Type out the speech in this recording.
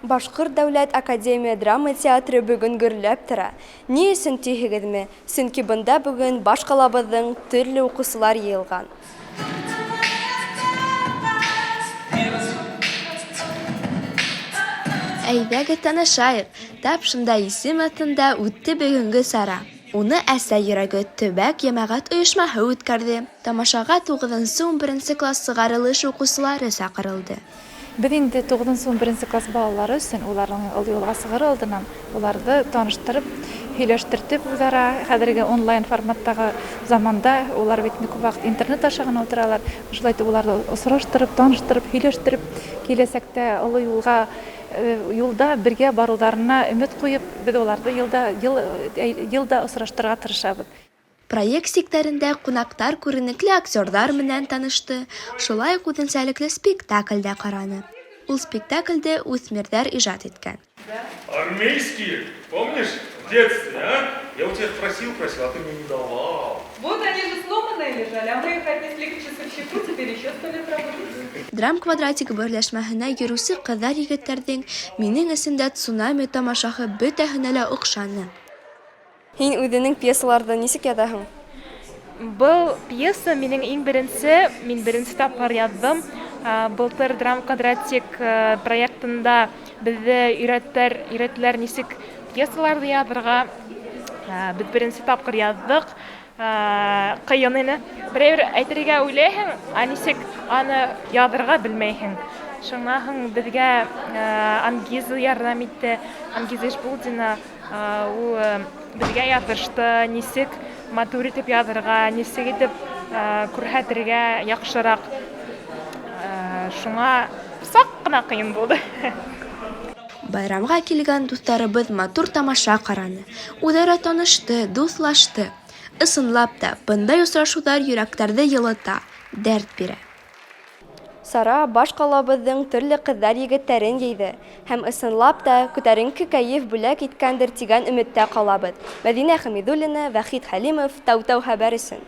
Башҡорт дәүләт академия драма театры бөгөн гөрләп тора. Ни өсөн тиһегеҙме? Сөнки бында бөгөн баш ҡалабыҙҙың төрлө уҡыусылар йыйылған. Әйҙәгеҙ танышайыҡ, тап шундай исем аҫтында үтте бөгөнгө сара. Уны Әсә йөрәге төбәк йәмәғәт ойошмаһы үткәрҙе. Тамашаға тугыҙынсы-унберенсе класс сығарылыш уҡыусылары саҡырылды. Беҙ инде тугыҙынсы-унберенсе класс балалары өсөн уларҙың оло юлға сығыр алдынан уларҙы таныштырып, һөйләштертеп үҙара хәҙерге онлайн форматтағы заманда улар бит инде күп ваҡыт интернет аша ғына ултыралар. Шулай итеп уларҙы осраштырып, таныштырып, һөйләштереп киләсәктә оло юлға юлда бергә барыуҙарына өмөт ҡуйып, беҙ уларҙы йылда йыл йыл да осраштырырға тырышабыҙ. Проект сиктәрендә ҡунаҡтар күренекле актерҙар менән танышты, шулай уҡ үҙенсәлекле спектакль дә ҡараны. Ул спектаклде үҫмерҙәр ижад иткән. Армейские, помнишь, в детстве, а? Я у тебя их просил, просил, а ты мне не давал. Вот они же сломанные лежали, а мы их отнесли к часовщику, теперь еще 100 лет работать. Драм квадратик берләшмәһенә йөрөүсе ҡыҙҙар-егеттәрҙең «Минең эсемдә цунами» тамашаһы бөтәһенә лә оҡшаны. Һин үҙеңдең пьесаларҙы нисек яҙаһың? Был пьеса минең иң беренсе, мин беренсе тапҡыр яҙҙым. Былтыр Драм квадратик проектында беҙҙе өйрәттеләр нисек пьесаларҙы яҙырға. Беҙ беренсе тапҡыр яҙҙыҡ. Ҡыйын ине. Берәй әйтергә уйлайһың, ә нисек аны яҙырға белмәйһең. Шунан һуң беҙгә Ангиза ярҙам итте, Ангиза Ишбулдина, ул беҙгә яҙышты, нисек матур итеп яҙырға, нисек итеп күрһәтергә яҡшыраҡ. Шуңа саҡ ҡына ҡыйын булды. Байрамға килгән дуҫтарыбыҙ матур тамаша ҡараны, үҙ-ара танышты, дуҫлашты. Ысынлап та, бындай осрашыуҙар йөрәктәрҙе йылыта, дәрт бирә. Сара баш ҡалабыҙҙың төрлө ҡыҙҙар-егеттәрен йыйҙы һәм ысынлап та күтәренке кәйеф бүләк иткәндер тигән өмөттә ҡалабыҙ. Мәҙинә Хәмиҙуллина, Вәхит Хәлимов, Тау-Тау хәбәр өсөн.